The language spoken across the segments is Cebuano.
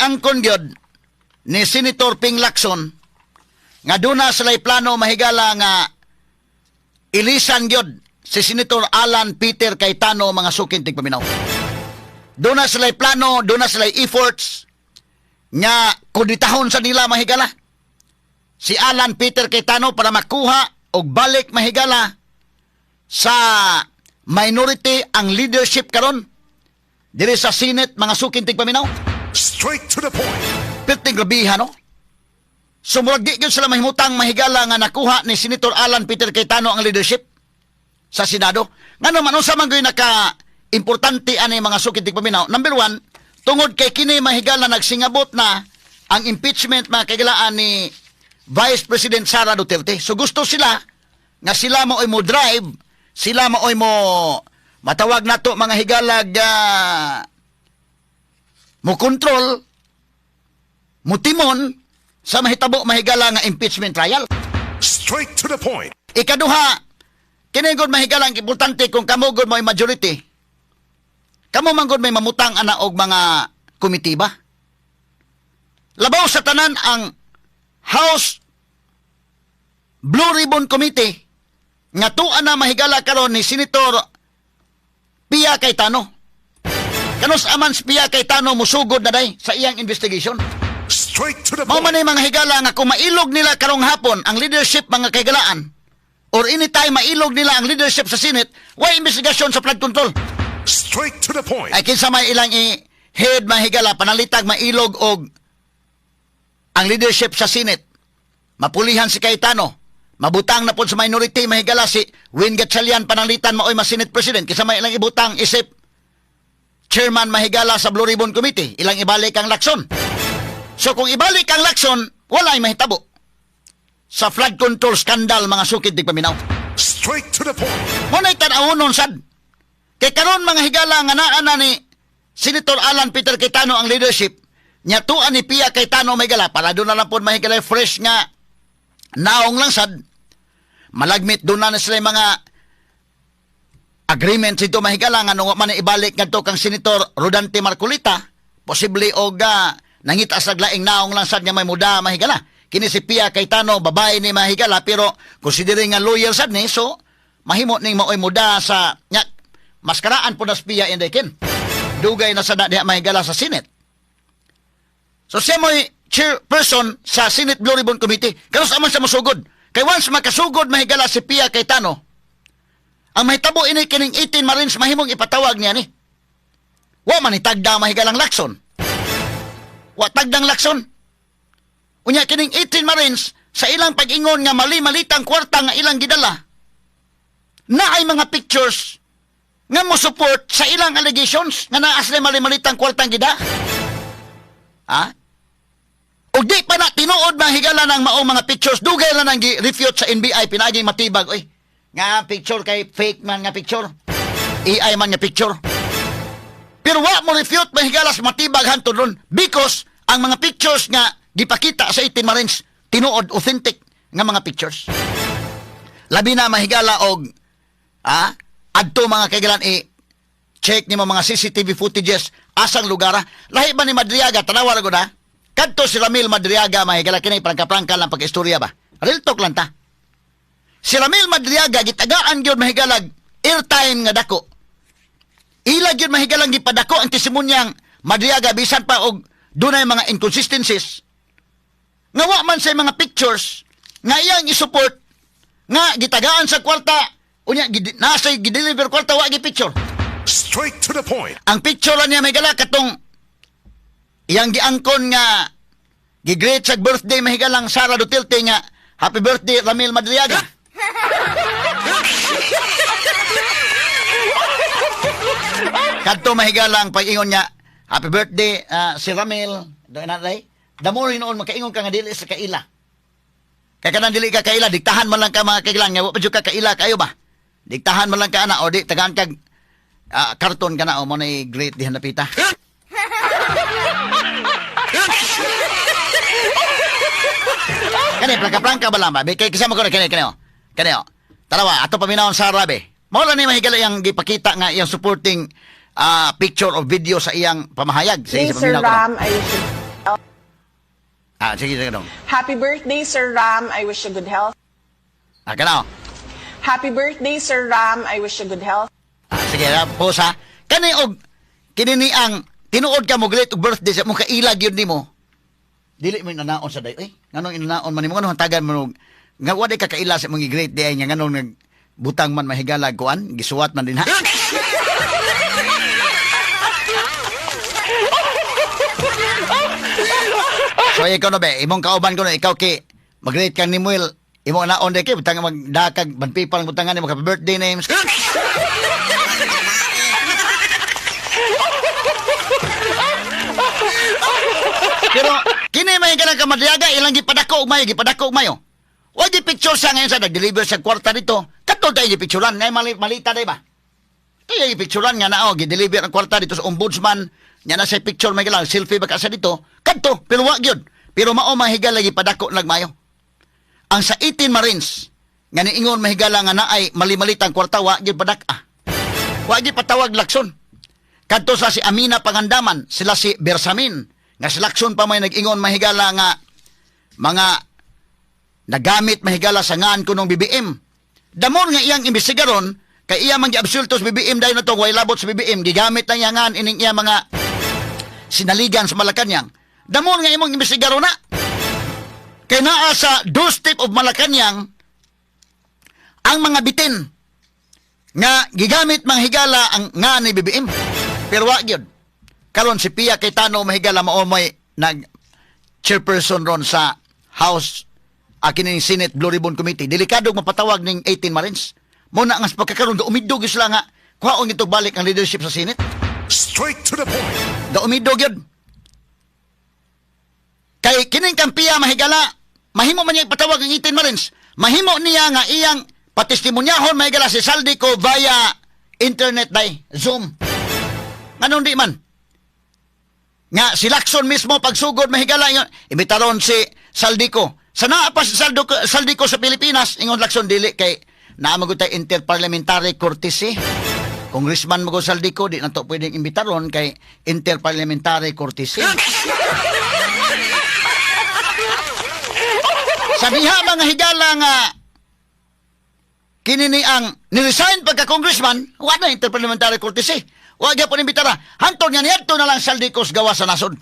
Giangkon gyud ni Senator Ping Lacson nga duna sila'y plano, mahigala, nga ilisan gyud si Senator Alan Peter Cayetano, mga suking tigpaminaw. Duna sila'y plano, duna sila'y efforts nga kuditahon sa nila, mahigala, si Alan Peter Cayetano para makuha og balik, mahigala, sa minority ang leadership karon diri sa Senate, mga suking tigpaminaw. Straight to the point. Perting grabiha, no? So murag di gyud sila mahimutang, mahigala, nga nakuha ni Senator Alan Peter Cayetano ang leadership sa Senado. Ngano man, unsa man gyud naka importante ani, mga suking tigpaminaw? Number one, tungod kay kini, mahigala, nagsingabot na ang impeachment, mga kaigalaan, ni Vice President Sara Duterte. So gusto sila nga sila maoy mo drive, sila maoy mo matawag nato, mga higalag, mo control, mutimon sa mahitabo, mahigala, nga impeachment trial. Straight to the point. Ikaduha, kini gud, mahigala, ang importante kung kamo gud mo'y majority. Kamo man gud may mamutang ana og mga komitiba. Labaw sa tanan ang House Blue Ribbon Committee nga tuwa na, mahigala, karon ni Senator Pia Cayetano. Kanus-a man si Pia Cayetano musugod na day sa iyang investigation? Straight to the Mao point. Man ni, mga higala, nga kung mailog nila karong hapon ang leadership, mga kaigalaan, or anytime mailog nila ang leadership sa Senate, way investigasyon sa flood control. Straight to the point. Ay kinsa may ilang i-head, mahigala, panalitag mailog og ang leadership sa Senate? Mapulihan si Cayetano. Mabutang na pod sa minority, mahigala, si Win Gatchalian pananglitan maoy ma Senate President. Kinsa may ilang ibutang isip chairman, mahigala, sa Blue Ribbon Committee? Ilang ibalik ang Lacson. So kung ibalik ang Lacson, wala ay mahitabo sa flood control scandal, mga sukid tigpaminaw. Straight to the point. Mao na'y tan-awonon sad. Kay karon, mga higala, nga naa na ni Senator Alan Peter Cayetano ang leadership, nya tuan ni Pia Cayetano, mahigala, para doon na lang po, mahigala, fresh nga naong lang sad. Malagmit doon na sila yung mga agreement dito, mahigala, nga nung man ibalik ngadto kang Senator Rodante Marcoleta, posible og nangita sa laing naong lang sad nga may muda, mahigala. Kini si Pia Cayetano, babae ni, mahigala, pero considering nga loyal sad ni, so mahimo ning maoy muda sa nya. Maskaraan po na si Pia inday kin. Dugay na sa na diha, mahigala, sa Senate. So siya mo'y chairperson sa Senate Blue Ribbon Committee. Kanus-a man siya mosugod? Kay once makasugod, mahigala, si Pia Cayetano, ang mahitabo ini kining 18 Marines mahimong ipatawag niya ni. Wa man itagda, mahigalang Lacson. Wa tagdang Lacson. Unya kining 18 Marines sa ilang pag-ingon nga mali-malitang kwarta nga ilang gidala, na ay mga pictures nga mo support sa ilang allegations nga naa sila mali-malitang kwartang gida. Ha? Ug di pa na tinuod, mga higala, ng maong mga pictures, dugay lang nang gi-refute sa NBI pinaaging matibag, oy. Nga picture kay fake man nga picture. AI man nga picture. Pero wa mo refute, mahigala, sa matibag hantod ron because ang mga pictures nga gipakita sa 18 Marines, tinuod, authentic nga mga pictures. Labi na, mahigala, og adto, mga kaigalan, i check nimo mga CCTV footages asang lugar, ah. Lahi ba ni Madriaga, tanawa ra gud ha. Kadto si Ramil Madriaga, mahigala, kini prangka-prangka lang pag-istorya ba. Real talk lang ta. Si Ramil Madriaga gitagaan gyud, mahigalag, airtime nga dako. Ila gyud, mahigalang, gipadako ang testimonya Madriaga bisan pa og dunay mga inconsistencies. Nga wa man say mga pictures nga iyang i-support nga gitagaan sa kwarta, unya nasa gideliver kwarta, wa gi picture. Straight to the point. Ang picture lang niya, mahigala, katong iyang giangkon nga gi-greet sa birthday, mahigalang Sara Duterte nga "Happy birthday, Ramil Madriaga." Kadto, mahigalang, pag-ingon niya, "Happy birthday, si Ramil." Doon na day. Damo rin noon makaingon ka nga dili sa kaila. Kay kanang dili ka kaila, diktahan man lang ka, mga kailan nga wa pa jud ka kaila kayo ba? Diktahan man lang ka ana o di tagaan kag karton ka na o mo na great diha napita. Kani prangka-prangka ba lang ba? Kay kasama ko na kani kani oh. Kani oh. Tarawa ato paminawon sa Arabe. Mao lang ni, mahigala, yang gipakita nga iyang supporting picture or video sa iyang pamahayag. Sige, Please, sa Sir paminaw ko na. Ram, I should Ah, sige, sige dong. Happy birthday, Sir Ram. I wish you good health. Ah, kana. Happy birthday, Sir Ram. I wish you good health. Ah, sige, pause ha. Kani og kini ni ang tinuod ka mo greet og birthday sa mo kailag yun nimo. Dili mo inanaon sa dayo. Eh, nganong inanaon man nimo, nganong hantagan mo nga wa ka kaila sa imong i-greet di ay nga nganong nagbutang man mahigalag kuan, gisuwat man din ha. So ikaw no be, imong kauban ko no, ikaw ki mag-greet kang ni Muel, imong naon di kay butang magdakag banpipa lang butangan nimo happy birthday names. Pero kini may kanang kamadyaga ilang gipadako og mayo, gipadako og mayo. Wa gi picture sa ngayon sa nag-deliver sa kwarta dito. Kadto tayo gipicturean ngay mali, malita day ba? Tayo gipicturean nga nao gi-deliver ang kwarta dito sa ombudsman. Nya na sa picture may galang selfie ba ka sa dito. Kadto pero wa gyud. Pero mao mahigala gipadako nagmayo. Ang sa 18 Marines nga niingon mahigala nga naay mali-malitang kwarta wa gyud padak-a. Wa gyud patawag Lacson. Kadto sa si Amina Pangandaman, sila si Bersamin, nga si Lacson pa may nag-ingon mahigala nga mga nagamit mahigala sa ngaan kunong BBM. Damon nga iyang imbestigaron, kay iya man giabsulto sa BBM dahil na to, way labot sa BBM, gigamit na iya ngaan ining iya mga sinaligan sa Malacanang. Damon nga imong imbestigaron na. Kay naa sa doorstep of Malacanang ang mga bitin nga gigamit manghigala ang nga ni BBM. Pero wa gyud. Karon si Pia Cayetano mahigala mao may nag chairperson ron sa House kining Senate Blue Ribbon Committee. Delikado mapatawag ning 18 Marines. Mo na nga sa pagkakaroon gaumidog gyud sila nga kuhaon gito balik ang leadership sa Senate. Straight to the point. Gaumidog gyud. Kay kining kampiya mahigala, mahimo man niya ipatawag ang 18 Marines. Mahimo niya nga iyang patestimunyahon mahigala si Zaldy Co via internet day, Zoom. Nganong di man? Nga si Lacson mismo pagsugod mahigala ingon, imbitaron si Zaldy Co. Sa naa pa si Zaldy Co sa Pilipinas, ingon Lacson dili kay naa man gud tay interparliamentary courtesy. Congressman mo Zaldy Co, di na to pwedeng imbitaron kay interparliamentary courtesy. Sa diha mga higala nga kini ni ang ni-resign pagka-congressman, wa na interparliamentary courtesy. Wa gyapon imbitara. Hantod nga niadto na lang Zaldy Co gawa sa nasod.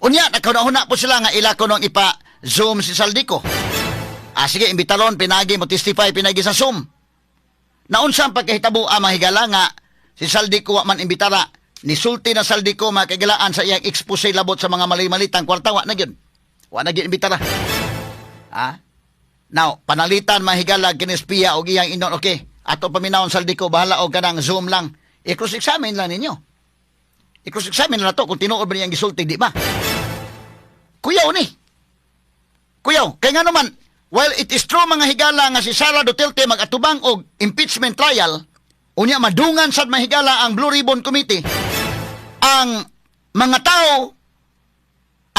Unya, nagkauna-una po sila nga ila ko nung ipa-zoom si Zaldy Co. Ah, sige, imbitaron, pinagi mo testify, pinagi sa Zoom. Naunsa ang pagkahitabo ang mga higala nga si Zaldy Co wa man imbitara. Nisulti na Zaldy Co mga kagilaan sa iyang expose labot sa mga mali-malitang kwarta, wa na gyud. Wa na gyud imbitara. Ah? Now, panalitan mahigala kinis Pia og iyang inon, okay. Ato paminawon Zaldy Co, bahala og kanang Zoom lang. I-cross-examine lang ninyo. I-cross-examine na to kung tinuod ba niyang gisulti, di ba? Kuyaw ni. Kuyaw. Kaya nga naman, while it is true mga higala nga si Sara Duterte mag-atubang og impeachment trial, unya madungan sad mahigala ang Blue Ribbon Committee, ang mga tao,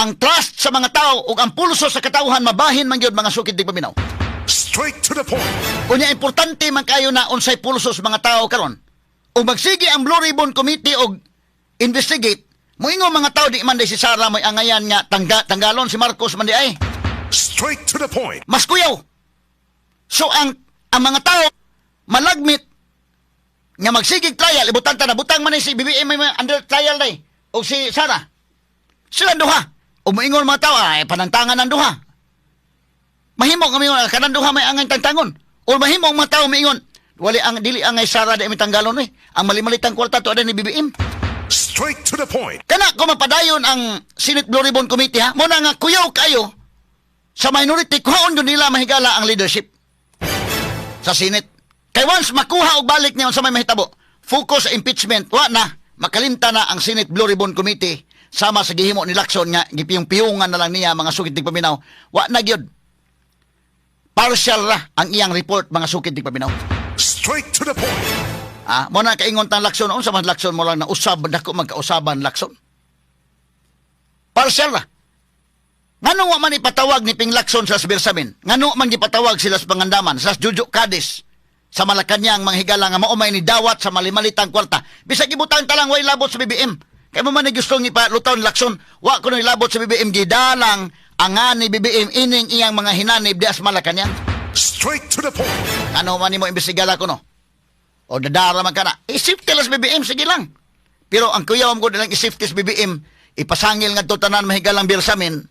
ang trust sa mga tao ug ang pulso sa katawhan mabahin man gyud mga sukid tig paminaw. Straight to the point. Unya importante man kayo na unsay pulso sa mga tao karon. Ug magsige ang Blue Ribbon Committee og investigate, moingon mga tao di man day si Sara may angayan nga tanggalon si Marcos man di ay. Straight to the point. Mas kuyaw. So ang mga tao malagmit nga magsigig trial, ibutan ta na butang man si BBM may under trial day og si Sara. Sila duha. Ug moingon mga tao ay panantangan ang duha. Mahimo nga moingon kanang duha may angay tangtangon. O mahimo ang mga tao moingon wali ang dili angay Sara di may tanggalon eh. Ang mali-malitang kwarta to ni BBM. Straight to the point. Kana kung mapadayon ang Senate Blue Ribbon Committee ha, mo na nga kuyaw kayo sa minority, kuhaon yun nila mahigala ang leadership sa Senate. Kay once makuha og balik niya sa may mahitabo, focus sa impeachment, wa na, makalimta na ang Senate Blue Ribbon Committee sama sa gihimo ni Lacson nga gipiyong-piyungan na lang niya mga sukid tig paminaw. Wa na gyud. Partial ra ang iyang report mga sukid tig paminaw. Straight to the point. Ah, mo na kaingon tang Lacson, unsa man Lacson mo lang na usab dako magkausaban Lacson. Partial ra. Ngano wa man ipatawag ni Ping Lacson sa Bersamin? Ngano man gipatawag sila sa Pangandaman, sa Juju Cadiz, sa Malacanang manghigala nga mao may ni dawat sa mali-malitang kwarta. Bisag ibutang talang way labot sa BBM. Kay mo man ni gustong ipalutaw ni Lacson, wa ko nilabot sa BBM, gidalang ang ni BBM ining iyang mga hinanib dias Malacañang. Straight to the point. Ano man nimo imbestigala ko no? O dadara man ka na. I-safety lang sa BBM, sige lang. Pero ang kuyaw mo nilang i-safety sa BBM, ipasangil nga tanan, mahigalang Bersamin,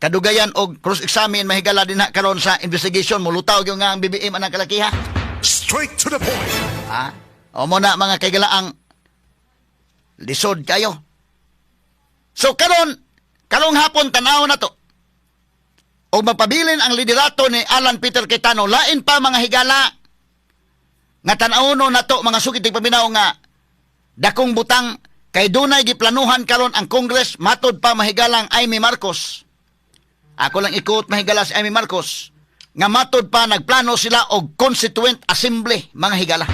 kadugayan og cross-examine, mahigala din na karon sa investigation, mulutaw gyud nga ang BBM anang kalakiha. Straight to the point. Ha? O mo na, mga kaigalaang, lisod kayo. So karon, karong hapon, tanaw na to. O mapabilin ang liderato ni Alan Peter Cayetano, lain pa, mga higala, nga tan-awno na to, mga sukit paminaw, nga dakong butang kay dunay giplanuhan karon ang Congress, matod pa, mahigalang Imee Marcos. Ako lang ikot, mahigala, si Imee Marcos nga matod pa nagplano sila og Constituent Assembly, mga higala.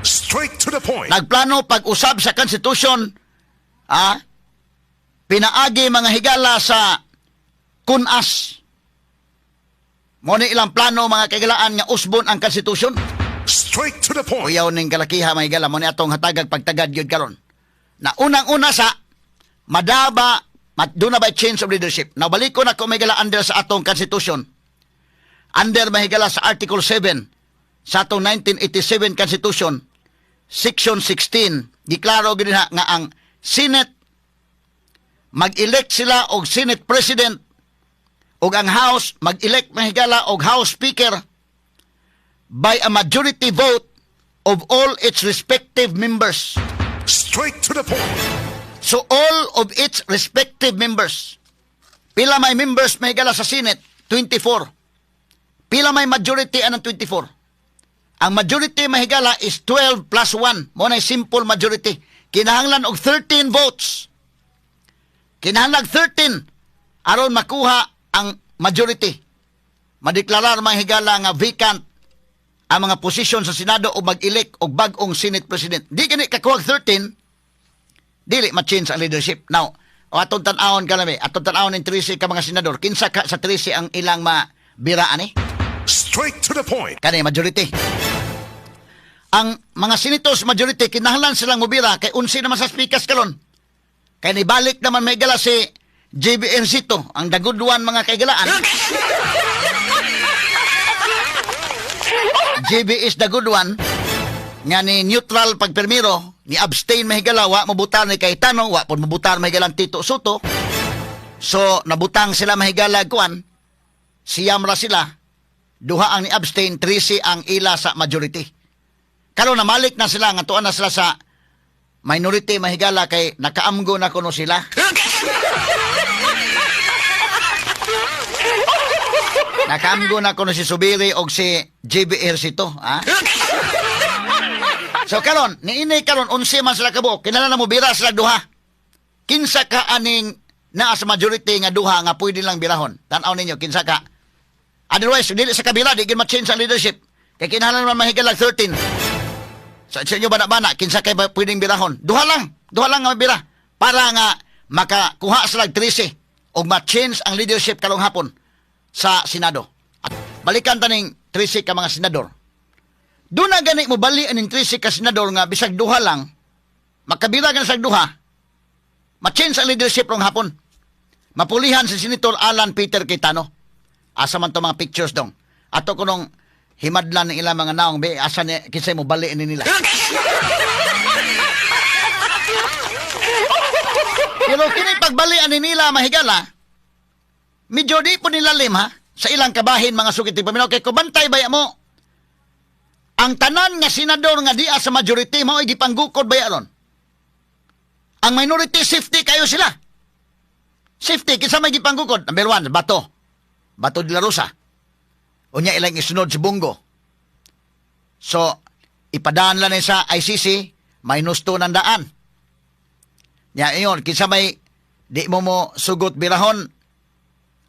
Straight to the point. Nagplano pag-usab sa Constitution, pinaagi, mga higala, sa Con-Ass. Mo ni ilang plano, mga kahigalaan, nga usbon ang Constitution. Straight to the point. Uyaw ning kalakiha, mga higala, mo ni atong hatagag pagtagad gyud karon. Na unang-una sa madaba mat, doon na ba change of leadership. Nabalik ko na ko, mahigala, under sa atong Constitution. Under, mahigala, sa Article 7 sa atong 1987 Constitution, Section 16, giklaro gyud na nga ang Senate mag-elect sila og Senate President ug ang House mag-elect, mahigala, og House Speaker by a majority vote of all its respective members. Straight to the point. So all of its respective members. Pila may members, mahigala, sa Senate? 24. Pila may majority anang 24? Ang majority, mahigala, is 12 plus 1. Mo na simple majority. Kinahanglan og 13 votes. Kinahanglan 13 aron makuha ang majority. Madeklarar, mga higala, nga vacant ang mga posisyon sa Senado o mag-elect og bag-ong Senate President. Di gani kakuha 13, dili ma-change ang leadership. Now, o atong tan-awon kanami, atong tan-awon ning 13 ka mga senador, kinsa ka sa 13 ang ilang mabiraan eh? Straight to the point. Kani majority. Ang mga senators majority, kinahanglan silang mobira kay 11 naman sa speakers karon. Kay nibalik naman, mahigala, si JB Ejercito, ang the good one, mga kaigalaan. JB is the good one nga ni neutral pagpermiro, ni abstain, mahigala, wa mabutar ni Cayetano, wa pud mabutar, mahigala, Tito Sotto. So nabutang sila, mahigala, kuan, siyam ra sila. Duha ang ni abstain, 13 ang ila sa majority. Karon namalik na sila, nga tuan na sila sa minority, mahigala, kay nakaamgo na kuno sila. Nakaamgo na kuno si Zubiri og si JB Ejercito, ha? So karon, niini karon 11 man sila kabuok, kinahanglan na mo bira sila duha. Kinsa ka aning naa sa majority nga duha nga pwede lang birahon? Tan-aw ninyo kinsa ka. Otherwise, dili sa kabila, di gid ma-change ang leadership. Kay kinahanglan man, mahigala, 13. Sa inyo bana-bana, kinsa kay ba pwedeng birahon? Duha lang, duha lang nga mabira para nga makakuha sila 13 og ma-change ang leadership karong hapon sa Senado. At balikan taning 13 ka mga senador. Doon na gani mo bali aning 13 ka senador nga bisag duha lang, makabira ka sa duha, ma-change ang leadership rong hapon. Mapulihan si Senator Alan Peter Cayetano. Asa man to mga pictures dong? Ato ko nung himadlan ng ilang mga naong be, asa ni kinsay mo bali ni nila. Pero kini pagbali ani nila, mahigala, medyo di po nilalim ha sa ilang kabahin, mga sukit paminaw, kay kubantay baya mo ang tanan nga senador nga diya sa majority mao gipanggukod baya ron. Ang minority, safety kayo sila. Safety, kinsa may gipanggukod? Number 1, Bato. Bato de la Rosa. Unya ilang isunod si Bong Go. So, ipadaan lang ni sa ICC, minus 2 ng daan. Nya ingon, kinsa may di mo mo sugot birahon,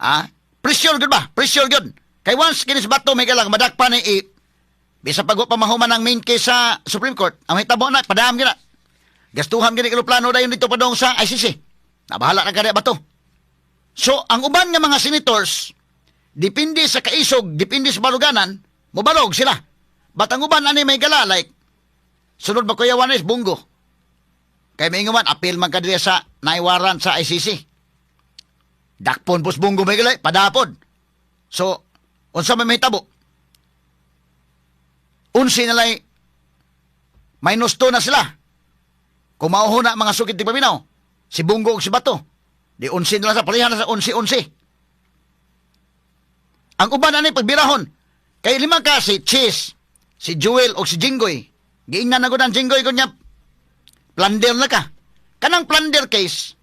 ha? Pressure gud ba? Pressure gud. Kay once kinis Bato may galang madakpa ni i bisa pag pa mahuman ang main case sa Supreme Court, ang hitabo na padam gyud na. Gastuhan gyud eroplano dayon dito padong sa ICC. Nabahala na kada Bato. So, ang uban nga mga senators, depende sa kaisog, depende sa baluganan, mobalog sila. But ang uban ani may gala, like, sunod ba kuya Juanes, Bong Go. Kay may ingon man, appeal man ka diri sa Naay warrant sa ICC. Dakpon pos Bong Go, mahigala, padapod. So, unsa may mahitabo? 11 na lay, minus 2 na sila. Kung mauho na, mga sukit tigpaminaw, si Bong Go ug si Bato. Di 11 na lang sa pareha na sa 11-11. Ang uban ani pagbirahon. Kay lima ka, si Chiz, si Joel o si Jinggoy. Giingnan na ko ng Jinggoy ko niya, plunder na ka. Kanang plunder case,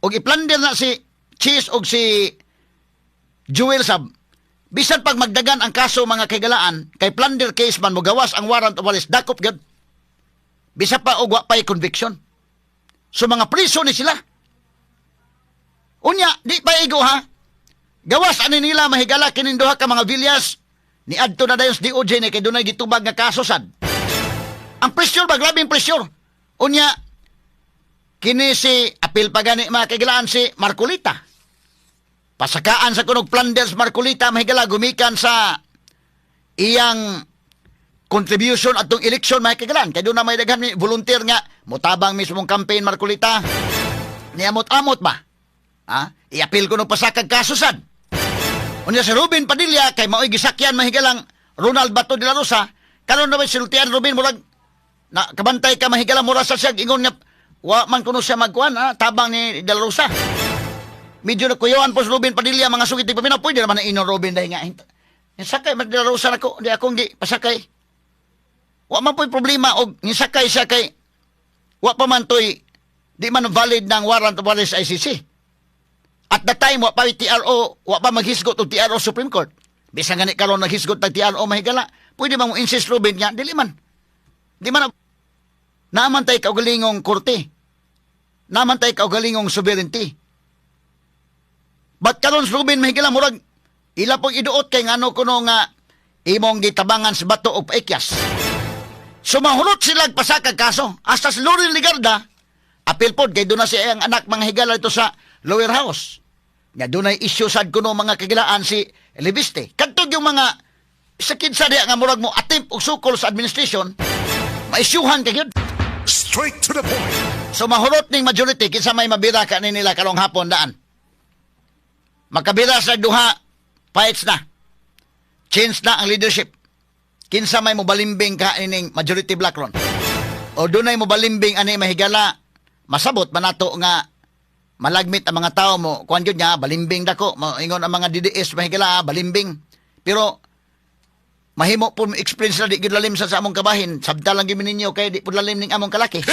og i-plunder na si Chiz og si Joel sab, bisan pag magdagan ang kaso, mga kaigalaan, kay plunder case man, mogawas ang warrant of arrest, dakop gyud. Bisa pa og wa pay conviction. So mga priso ni sila. Unya, di pa igo ha. Gawas ani nila, mahigala, kining duha ka mga Villars ni adto na dayon sa DOJ ni kay dunay gitubag nga kaso sad. Ang pressure ba, grabe ang pressure. Unya, kini si apil pa gani, mga kaigalaan, si Marcoleta. Pasakaan sa kunog plunders Marcoleta, mahigala, gumikan sa iyang contribution atong election, mga kaigalaan. Kay doon na may daghan ni volunteer nga motabang mismong campaign Marcoleta. Niamot-amot ba? Ha? Iapil ko no pasakag kaso sad. Unya si Robin Padilla kay maoy gisakyan, mahigalang, Ronald Bato de la Rosa, karon na ba siltian Robin, murag na kabantay ka, mahigala, mura sa siya ingon nga wa man kuno siya magkuan ha, tabang ni de la Rosa. Medyo nakuyawan po si Robin Padilla, mga sugit paminaw, pwede naman na inon Robin dahil nga sakay man de la Rosa nako, di akong gi pasakay. Wa man po'y problema og nisakay siya kay wa pa man to'y di man valid ng warrant of arrest ICC. At the time, wa pa TRO, wa pa maghisgot og TRO Supreme Court. Bisan gani karon naghisgot og TRO, mahigala, pwede ba mo insist Robin nga dili man. Di man naaman tay kaugalingong korte. Naaman tay kaugalingong sovereignty. But karon si Robin, mahigala, murag ila pong iduot kay ngano kuno nga imong gitabangan sa Bato og paikyas. Sumahulot sila pasakag kaso. Hasta si Loren Legarda, apil pod kay doon na siya ang anak, mga higala, ito sa lower house. Nga doon ay issue sad kuno, mga kagilaan, si Leviste. Kadtog yung mga sakit sa diya nga murag mo attempt og sukol sa administration, maisyuhan kay gyud. Straight to the point. So mahurot ning majority, kinsa may mabira ka ni nila karong hapon daan. Makabira sa duha, fights na. Change na ang leadership. Kinsa may mobalimbing ka ining majority bloc ron. O dunay mobalimbing ani, mahigala, masabot man nato nga malagmit ang mga tao mo kuan gyud nga balimbing dako mo ingon ang mga DDS, mahigala, balimbing, pero mahimo po mo explain sila, di gyud lalim sa among kabahin, sabta lang gyud ninyo kay di po lalim ning among kalaki.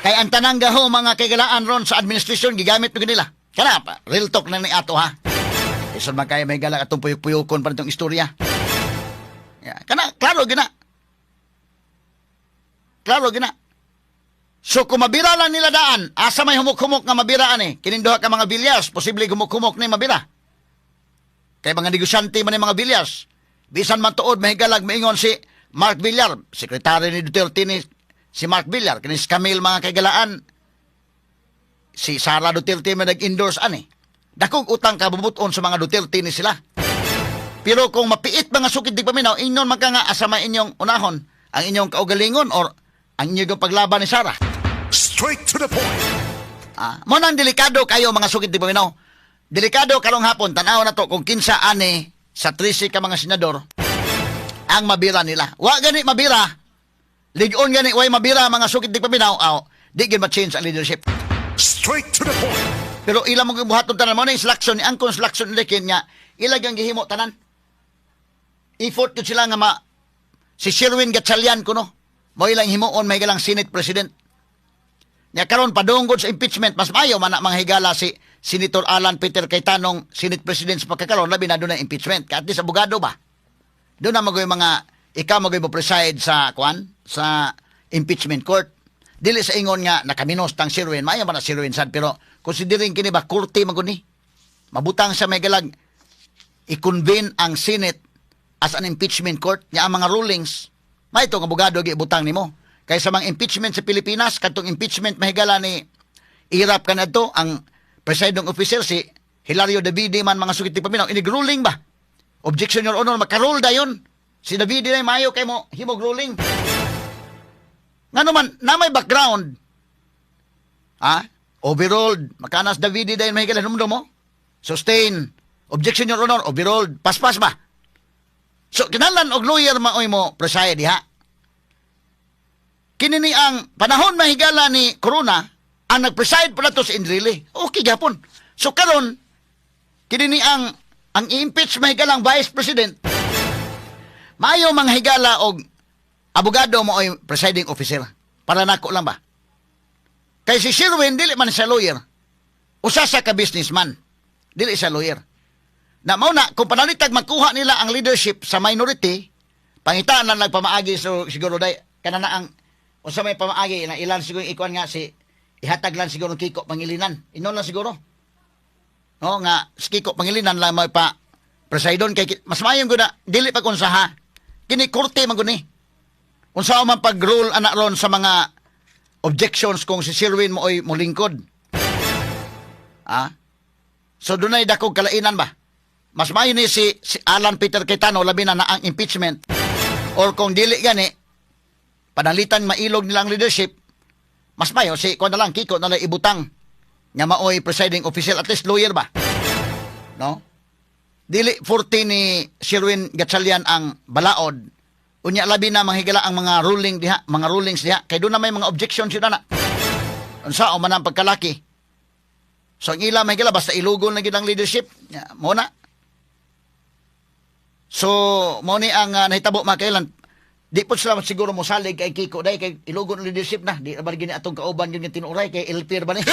Kay ang tanang gaho, mga kaigalaan, ron sa administration gigamit mo nila. Kana pa, real talk na ni ato ha. Isan man kaya may gala atong puyok-puyokon pa nitong istorya. Yeah. Kana, klaro gina. Klaro gina. So kung mabira lang nila daan, asa may humok-humok nga mabiraan eh. Kining duha ka mga Villars, posible humok-humok ni mabira. Kay mga negosyante man ni mga Villars. Bisan man tuod, mahigalag, maingon si Mark Villar, sekretary ni Duterte ni si Mark Villar, kini si Camille, mga kaigalaan, si Sara Duterte man nag-endorse ani. Dakong utang kabubuton sa mga Duterte ni sila. Pero kung mapiit, mga sukid di paminaw, ingon man ka nga asa may inyong unahon, ang inyong kaugalingon or ang inyong paglaban ni Sara. Straight to the point. Ah, mo nang delikado kayo, mga sukid di paminaw. Delikado karong hapon, tanaw na to kung kinsa ani sa 13 ka mga senador ang mabira nila. Wa gani mabira. Ligon gani way mabira, mga sukid di paminaw, aw, di gid ma-change ang leadership. Straight to the point. Pero ila mong buhaton tanan mo na instruction ni ang construction ni nga ila gyud gihimo tanan. Effort yun sila nga ma si Sherwin Gatchalian kuno. Mo ilang himuon may galang Senate President. Nya karon padunggod sa impeachment, mas maayo man na mga higala si Senator Alan Peter Cayetano Senate President sa pagkakaroon, labi na doon ang impeachment. Kaya at least abogado ba? Doon na magoy mga ikaw magoy mo preside sa kuan sa impeachment court. Dili sa ingon nga nakaminos tang Sherwin, maayo man na Sherwin sad, pero considering kini ba korte man gud ni. Mabutang sa may galag i-convene ang Senate as an impeachment court nya ang mga rulings may itong abogado gibutang nimo. Kay sa mga impeachment sa Pilipinas, kadtong impeachment, mahigala, ni Erap kanadto, ang presiding officer si Hilario Davide man, mga sugit paminaw, inig ruling ba? Objection, Your Honor, makarule dayon. Si Davide na mayo kay mo himog ruling. Nga naman, na may background. Ha? Overruled. Makanas Davide dahil may higala. Numdo mo? Sustain. Objection, Your Honor. Overruled. Paspas ba? So, kinahanglan og lawyer maoy mo preside diha. Kini ni ang panahon, mahigala, ni Corona, ang nag-preside pala to si Enrile. Okay gapon. So karon kini ni ang i-impeach, mahigala, ang vice president. Maayo, mga higala, og abogado mo ay presiding officer. Para nako lang ba? Kay si Sherwin dili man siya lawyer. Usa sa ka businessman. Dili siya lawyer. Na mao na kung panalitag makuha nila ang leadership sa minority, pangitaan lang nagpamaagi, so siguro day kana na ang unsa may pamaagi na ilan siguro ikuan nga si ihatag lang siguro Kiko Pangilinan. Inon lang siguro. No nga si Kiko Pangilinan lang may pa presidon kay mas maayo gud na dili pa kunsaha. Kini korte man gud ni. Unsa man pag-rule ana ron sa mga objections kung si Sherwin mo oy molingkod. Ah? So dunay dakog kalainan ba? Mas maayo ni si Alan Peter Cayetano, labi na na ang impeachment, or kung dili gani panalitan mailog nilang leadership, mas maayo si kuan na lang, Kiko na lang ibutang nga maoy presiding official, at least lawyer ba, no? Dili 40 ni Sherwin Gatchalian ang balaod unya, labi na, manghigala, ang mga ruling diha, mga rulings diha, kay doon na may mga objections yun na unsa o man ang pagkalaki. So ang ila, mahigala, basta ilugon na gid ang leadership. Ya, mo na. So mo ni ang nahitabo, mga kailan. Di po sila siguro mosalig kay Kiko dai kay ilugon ang leadership na. Di ba gini atong kauban yun nga tinuray kay LP ba ni?